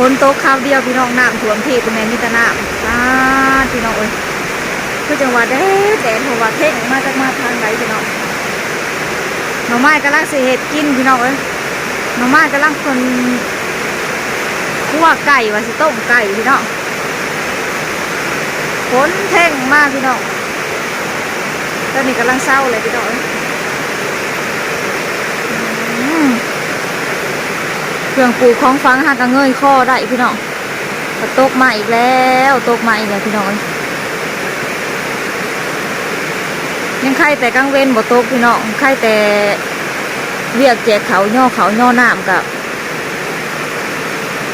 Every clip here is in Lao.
ຝົນຕົກຄາວດຽວພີ່ນ້ອງ ນ້ຳຖ້ວມທີ່ ເບິ່ງແດ່ ມີແຕ່ນ້ຳ. ປາດ ພີ່ນ້ອງເອີຍ ຄືຈັ່ງວ່າແດດ ແດດ ເພາະວ່າເພງມາຈາກ ມາທາງໃດພີ່ນ້ອງ. ໜໍ່ໄມ້ກຳລັງຊິເຮັດກິນພີ່ນ້ອງເອີຍ ໜໍ່ໄມ້ກຳລັງຄົນ ຂົ້ວໄກ່ ວ່າຊິຕົ້ມໄກ່ພີ່ນ້ອງ. ຝົນເພງມາພີ່ນ້ອງ ຕອນນີ້ກຳລັງເຊົາແລ້ວພີ່ນ້ອງເອີຍ. ອືມ ເຄື່ອງປູກຂອງຝັງຫາກະເງຍຄໍໄດ້ພີ່ນ້ອງ. ກໍຕົກມາອີກແລ້ວ ຕົກມາອີກແລ້ວພີ່ນ້ອງເອີຍ. ຍັງໄຄແຕ່ກາງເວັນບໍ່ຕົກພີ່ນ້ອງ ໄຄແຕ່ວຽກແຈກເຂົ້າ ຍໍເຂົ້າຍໍນ້ຳ ກໍ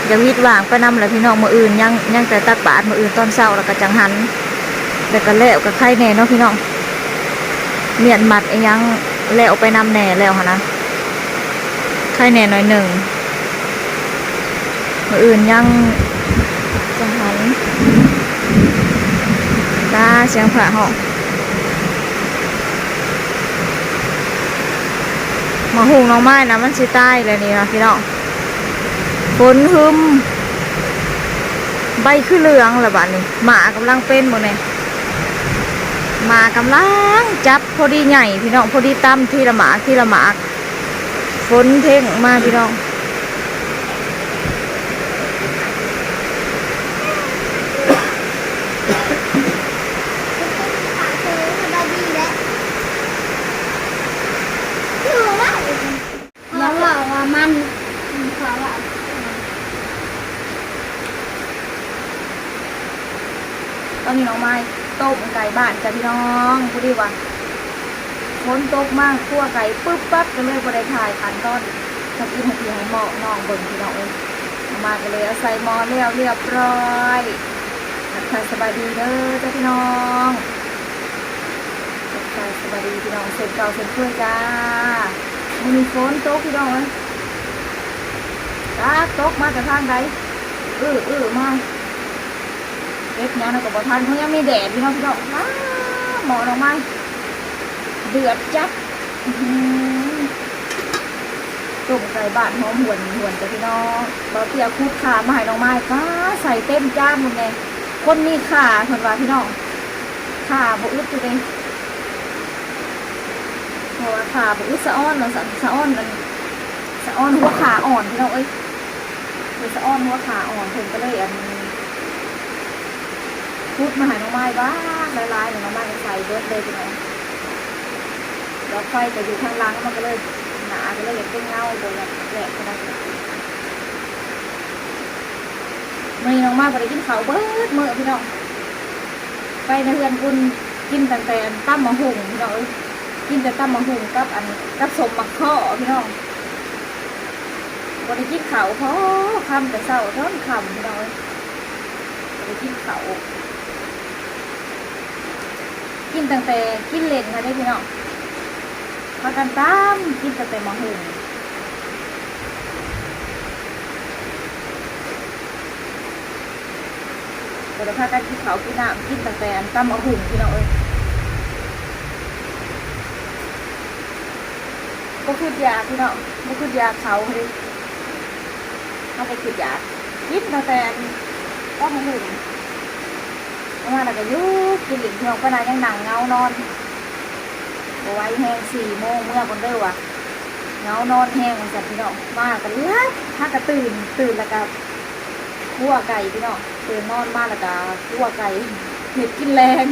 ຢາກວິດຫວ່າງໄປນຳແຫຼະພີ່ນ້ອງ. ມື້ອື່ນຍັງ ຍັງແຕ່ຕັກບາດ ມື້ອື່ນຕອນເຊົ້າແລ້ວກໍຈັ່ງຫັນ ແລ້ວກໍແລ້ວ ກໍໄຄແດ່ເນາະພີ່ນ້ອງ. ມ້ຽນມັດອີ່ຫຍັງແລ້ວໄປນຳແດ່ແລ້ວຫັ້ນນະ ໄຄແດ່ໜ້ອຍໜຶ່ງ. ມື້ອື່ນຍັງ ຈັ່ງຫັ້ນ. ຕາ ສຽງພະຮ້ອງ. ໝາກຫຸ່ງໜໍ່ໄມ້ນະ ມັນຊິຕາຍແລ້ວນີ້ນະພີ່ນ້ອງ. ຝົນຮຶມ ໃບຄືເຫຼືອງລະບາດນີ້. ໝາກຳລັງເປັນ ເບິ່ງແດ່ ໝາກຳລັງຈັບພໍດີໃຫຍ່ພີ່ນ້ອງ ພໍດີຕຳທີລະໝາກ ທີລະໝາກ. ຝົນເພງມາພີ່ນ້ອງ. ຢ່າເວົ້າວ່າມັນ ເຂົາວ່າ ຕອນນີ້ໜໍ່ໄມ້ຕົ້ມໄກ່ບ້ານຈ້ະພີ່ນ້ອງ. ພໍດີວ່າຝົນຕົກມາ ຂົ້ວໄກ່ປຶບປັບ ກໍເລີຍບໍ່ໄດ້ຖ່າຍຂັ້ນຕອນທຳອິດໃຫ້ພີ່ໃຫ້ນ້ອງເບິ່ງພີ່ນ້ອງເອີຍ. ໜໍ່ໄມ້ກໍເລີຍເອົາໃສ່ໝໍ້ແລ້ວລຽບຮ້ອຍ. ທັກທາຍສະບາຍດີເດີຈ້າພີ່ນ້ອງ ທັກທາຍສະບາຍດີພີ່ນ້ອງເຊັ່ນເກົ່າເຊັ່ນເຄີຍຈ້າ. ມື້ນີ້ຝົນຕົກພີ່ນ້ອງເອີຍ ຈັກຕົກມາແຕ່ທາງໃດ ອື້ອໆມາ ເກັບຫຍັງແລ້ວກໍບໍ່ທັນ ເພາະຍັງມີແດດຢູ່ເນາະພີ່ນ້ອງ. ອ້າ ໝໍ້ໜໍ່ໄມ້ເດືອດຈັດ. ອື້ຫື ຕົ້ມໄກ່ບ້ານຫອມຫວນໆ ຈ້າພີ່ນ້ອງ. ບ່າວເຕ້ຍຂຸດຂ່າມາໃຫ້ໜໍ່ໄມ້ ປ້າ ໃສ່ເຕັມຈານພຸ້ນແດ່. ຄົນມີຂ່າເພິ່ນວ່າພີ່ນ້ອງ ຂ່າບໍ່ອຶດຢູ່ເດ້ ເພາະວ່າຂ່າບໍ່ອຶດ ສະອອນວ່າຊັ້ນ ສະອອນ ອັນ ສະອອນຫົວຂ່າອ່ອນພີ່ນ້ອງເອີຍ. ເພິ່ນສະອອນຫົວຂ່າອ່ອນ ເພິ່ນກໍເລີຍ ອັນ ຂຸດມາໃຫ້ໜໍ່ໄມ້ບ້າງຫຼາຍໆ ໜໍ່ໄມ້ກໍໃສ່ເບິດເລີຍພີ່ນ້ອງ. ດອກໄຟກໍຢູ່ທາງຫຼັງ ມັນກໍເລີຍ ໜ້າກໍເລີຍຢາກເປັນເງົາ ບໍ່ຢາກແລະປານໃດ. ມື້ນີ້ນ້ອງມາບໍ່ໄດ້ກິນເຂົ້າເບິດມື້ພີ່ນ້ອງ ໄປໃນເຮືອນພຸ້ນ ກິນຕັ້ງແຕ່ຕຳໝາກຫຸ່ງພີ່ນ້ອງເອີຍ. ກິນແຕ່ຕຳໝາກຫຸ່ງກັບອັນ ກັບສົ້ມໝາກເຄາະພີ່ນ້ອງ. ບໍ່ໄດ້ກິນເຂົ້າພໍຄຳ ແຕ່ເຊົ້າຈົນຄ່ຳພີ່ນ້ອງເອີຍ ບໍ່ໄດ້ກິນເຂົ້າ. ກິນຕັ້ງແຕ່ກິນເຫຼັ້ນຫັ້ນເດ້ພີ່ນ້ອງ ພາກັນຕຳກິນຕັ້ງແຕ່ໝາກຫຸ່ງ. ບໍ່ໄດ້ພາກັນກິນເຂົ້າກິນນ້ຳ ກິນຕັ້ງແຕ່ອັນຕຳໝາກຫຸ່ງພີ່ນ້ອງເອີຍ. ບໍ່ຄຶດຢາກພີ່ນ້ອງ ບໍ່ຄຶດຢາກເຂົ້າເລີຍ ເຮົາບໍ່ຄຶດຢາກ ກິນຕັ້ງແຕ່ອັນຕຳໝາກຫຸ່ງ. ເອົາມາແລ້ວກໍຢູ່ກິນຫຼິ້ນພີ່ນ້ອງ ປານໃດຍັງນັ່ງເຫງົານອນ ບໍ່ໄຫວແຮງ ສີ່ໂມງເມືອກ່ອນເດີວ່າ ເຫງົານອນແຮງວ່າຊັ້ນພີ່ນ້ອງ. ມາກໍຫຼັບ ຫາກໍຕື່ນ ຕື່ນແລ້ວກໍຂົ້ວໄກ່ພີ່ນ້ອງ. ຕື່ນນອນມາແລ້ວກໍຂົ້ວໄກ່ເຮັດກິນແລງ.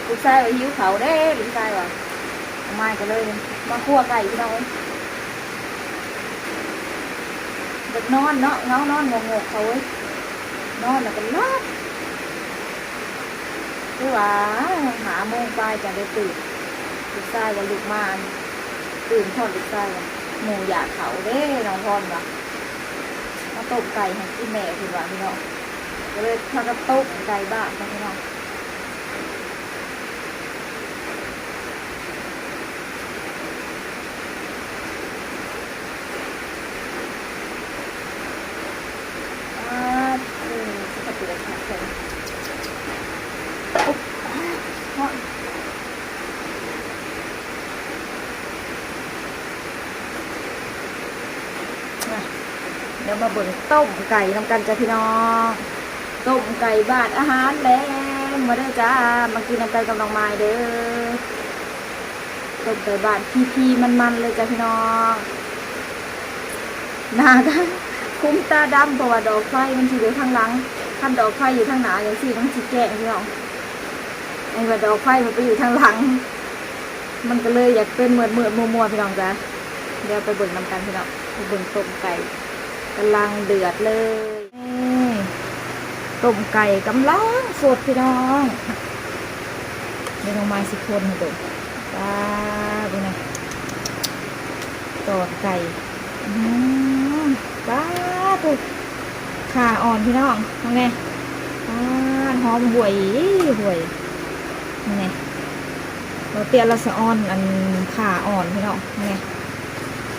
ລູກຊາຍວ່າຫິວເຂົ້າເດ້ ລູກຊາຍວ່າ ນ້ອງມາຍກໍເລີຍມາຂົ້ວໄກ່ພີ່ນ້ອງເອີຍ. ຢາກນອນເນາະ ເຫງົານອນງົກໆ ເຂົາເອີຍ ນອນແລ້ວກໍຫຼັບ. ຄືວ່າຫ້າໂມງປາຍຈັ່ງໄດ້ຕື່ນ ລູກຊາຍວ່າລຸກມາ ຕື່ນພ້ອມລູກຊາຍວ່າ ໝູຢາກເຂົ້າເດ້ ນ້ອງພອນວ່າ ມາຕົ້ມໄກ່ໃຫ້ກິນແດ່ເພິ່ນວ່າພີ່ນ້ອງ. ກໍເລີຍພາກັນຕົ້ມໄກ່ບ້ານເນາະພີ່ນ້ອງ. ອາ ເອີ ຊິເຂົ້າເປືອກຄັກແທ້. ໂອ້ ຮ້ອນ. ນະ ມາເບິ່ງຕົ້ມໄກ່ນຳກັນຈ້າພີ່ນ້ອງ. ຕົ້ມໄກ່ບ້ານອາຫານແລງ ມາເດີຈ້າ ມາກິນນຳກັນກັບນ້ອງມາຍເດີ. ຕົ້ມໄກ່ບ້ານພີໆມັນໆເລີຍຈ້າພີ່ນ້ອງ. ໜ້າກະຄຸມຕາດຳ ເພາະວ່າດອກໄຟມັນຊິຢູ່ທາງຫຼັງ. ຄັນດອກໄຟຢູ່ທາງໜ້າຈັ່ງຊີ້ມັນຊິແຈ້ງພີ່ນ້ອງ. ອັນວ່າດອກໄຟມັນໄປຢູ່ທາງຫຼັງ ມັນກະເລີຍຢາກເປັນມືດໆມົວໆພີ່ນ້ອງຈ້າ. ດຽວໄປເບິ່ງນຳກັນພີ່ນ້ອງ ໄປເບິ່ງຕົ້ມໄກ່ກຳລັງເດືອດເລີຍ. ນີ້ ຕົ້ມໄກ່ກຳລັງຟົດພີ່ນ້ອງ. ດຽວນ້ອງມາຍຊິຄົນໃຫ້ເບິ່ງ. ປາດ ເບິ່ງນະ ຕອນໄກ່ ອື ປາດ ໂທ້ ຂ່າອ່ອນພີ່ນ້ອງ ເບິ່ງແດ່. ປາດ ຫອມຫວຍ ຫວຍ ເບິ່ງແດ່. ບໍ່ເຕຍລະສະອອນ ອັນ ຂ່າອ່ອນພີ່ນ້ອງ ເບິ່ງແດ່.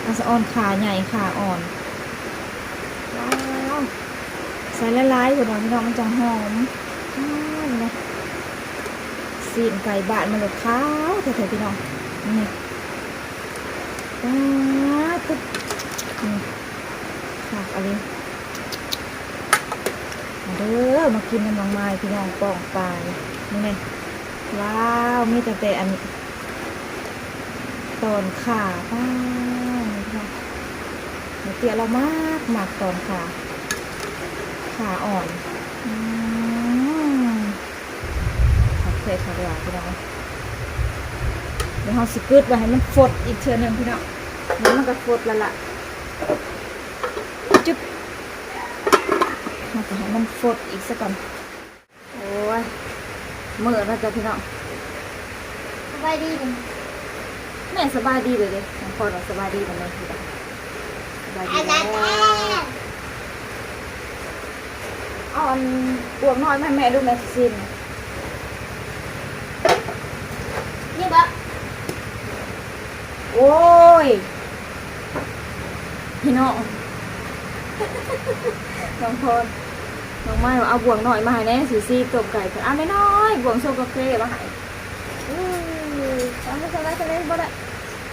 ລະສະອອນ ຂ່າໃຫຍ່ ຂ່າອ່ອນ. ວ້າວ ໃສ່ຫຼາຍໆພຸ້ນວ່າພີ່ນ້ອງ ມັນຈັ່ງຫອມ. ອ້າວ ນີ້ນະ ຊີ້ນໄກ່ບ້ານມັນໂລດຂາວແທ້ໆພີ່ນ້ອງ. ນີ້ ປາດ ຕຶບ ນີ້ ຄັກອີ່ຫຼີ. ມາເດີ ມາກິນນຳນ້ອງມາຍພີ່ນ້ອງ ປ້ອງປາຍ. ນີ້ແມ່ນ ວ້າວ ມີຕັ້ງແຕ່ອັນ ຕອນຂ່າ ປ້າ ນີ້ພີ່ນ້ອງ. ແມ່ເຕ້ຍລາວມັກ ມັກຕອນຂ່າ ຂ່າອ່ອນ. ອື ຄັກແທ້ຄັກຫຼາຍພີ່ນ້ອງ. ດຽວເຮົາຊິກຶດໄວ້ໃຫ້ມັນຟົດອີກເທື່ອໜຶ່ງພີ່ນ້ອງ. ດຽວມັນກະຟົດແລ້ວລະ ຈຶບ ເຮົາກະໃຫ້ມັນຟົດອີກສາກ່ອນ. ໂອ້ຍ ມື້ແລ້ວຈ້າພີ່ນ້ອງ. ສະບາຍດີເດີ ແມ່ສະບາຍດີເດີເດ. ນ້ອງພອນວ່າສະບາຍດີນຳແມ່ ສະບາຍດີເດີ. ເອົາອັນບວງນ້ອຍມາໃຫ້ແມ່ດູ ແມ່ຊິຊີມ. ນີ້ບໍ? ໂອ້ຍ ພີ່ນ້ອງ ນ້ອງພອນ ນ້ອງມາຍວ່າເອົາບ່ວງນ້ອຍມາໃຫ້ແດ່ ຊິຊີບຕົ້ມໄກ່. ເພິ່ນເອົານ້ອຍໆ ບ່ວງຊົງກາເຟມາໃຫ້. ອື ເອົາມາໃສ່ໄວ້ໃສ່ເລີຍ ບໍ່ໄດ້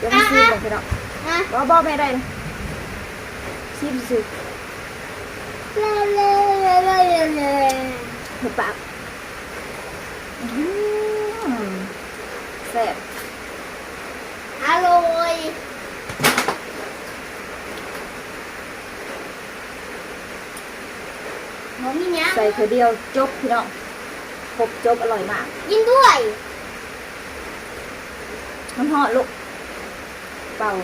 ດຽວມາຊີບເບິ່ງພີ່ນ້ອງ. ບໍ່ ບໍ່ ແມ່ໄດ້ ຊີບຊື່ໆ ເຮັດປາກ. ອື ແຊບ ອະລ່ອຍ. ບໍ່ມີຫຍັງ ໃສ່ເທື່ອດຽວຈົບພີ່ນ້ອງ ຄົບຈົບ ອະລ່ອຍມາກ. ກິນດ້ວຍ ມັນຮ້ອນລູກ ເປົ່າ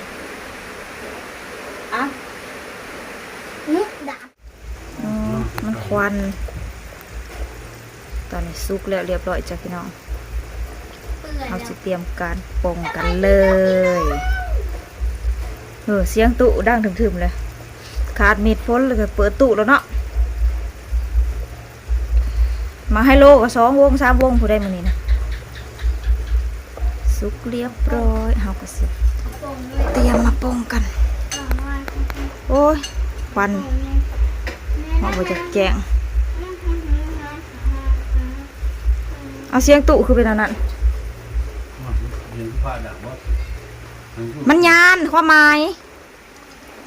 ອະ ອື ດາບ. ອື ມັນຄວັນ. ຕອນນີ້ສຸກແລ້ວລຽບຮ້ອຍຈ້າພີ່ນ້ອງ. ເຮົາຊິຕຽມການປົ່ງກັນເລີຍ. ເອີ ສຽງຕູ້ດັງທຶມໆເລີຍ. ຂາດມີດຝົນແລ້ວກະເປີດຕູ້ແລ້ວເນາະ. ມາໄຮໂລກະສອງວົງສາມວົງຜູ້ໃດມື້ນີ້ນະ. ສຸກລຽບຮ້ອຍ ເຮົາກະຊິຕຽມມາປົ່ງກັນ. ໂອ້ຍ ຄວັນ ເຮົາບໍ່ຈັກແຈ້ງ. ເອົາ ສຽງຕູ້ຄືເປັນອັນນັ້ນ? ມັນຍານ ຄວາມໝາຍ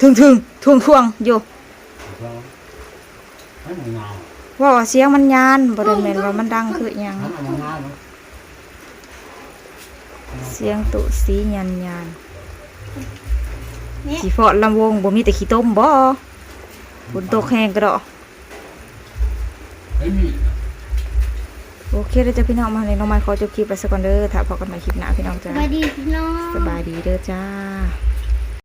ທຶງໆ ທວງໆຢູ່. ເວົ້າວ່າສຽງມັນຍານ ບໍ່ໄດ້ແມ່ນວ່າມັນດັງຄືຫຍັງ. ສຽງຕູ້ສີຍານໆ ຊິເພາະລຳວົງ ບໍ່ມີແຕ່ຂີ້ຕົມບໍ? ຝົນຕົກແຮງກະດອກ. ໂອເຄເດີຈ້າພີ່ນ້ອງ ມາເລີຍ ນ້ອງມາຍຂໍຈົບຄລິບໄວ້ຊະກ່ອນເດີ. ຖ້າພໍ້ກັນໃໝ່ຄລິບໜ້າພີ່ນ້ອງຈ້າ. ສະບາຍດີພີ່ນ້ອງ ສະບາຍດີເດີຈ້າ.